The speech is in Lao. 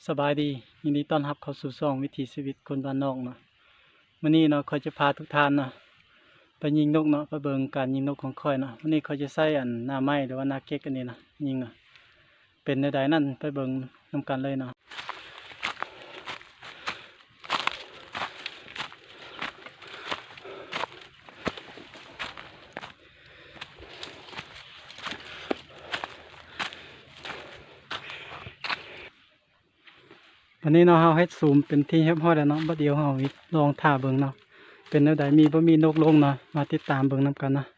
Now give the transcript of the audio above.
ສະບາຍດີ ຍິນດີຕ້ອນຮັບເຂົ້າສູ່ຊ່ອງວິຖີຊີວິດຄົນບ້ານນອກເນາະ. ມື້ນີ້ເນາະ ຂ້ອຍຈະພາທຸກທ່ານເນາະ ໄປຍິງນົກເນາະ ໄປເບິ່ງການຍິງນົກຂອງຂ້ອຍເນາະ. ມື້ນີ້ຂ້ອຍຈະໃຊ້ອັນໜ້າໄມ້ ຫຼືວ່າໜ້າເກັກອັນນີ້ເນາະ ຍິງເນາະ. ເປັນແນວໃດນັ້ນ ໄປເບິ່ງນຳກັນເລີຍເນາະ. ບັດນີ້ເນາະ ເຮົາເຮັດຊູມເປັນທີ່ຮຽບຮ້ອຍແລ້ວເນາະ. ບັດດຽວເຮົາລອງຖ້າເບິ່ງເນາະ ເປັນແນວໃດ ມີບໍ່ມີນົກລົງເນາະ. ມາຕິດຕາມເບິ່ງນຳກັນເນາະ.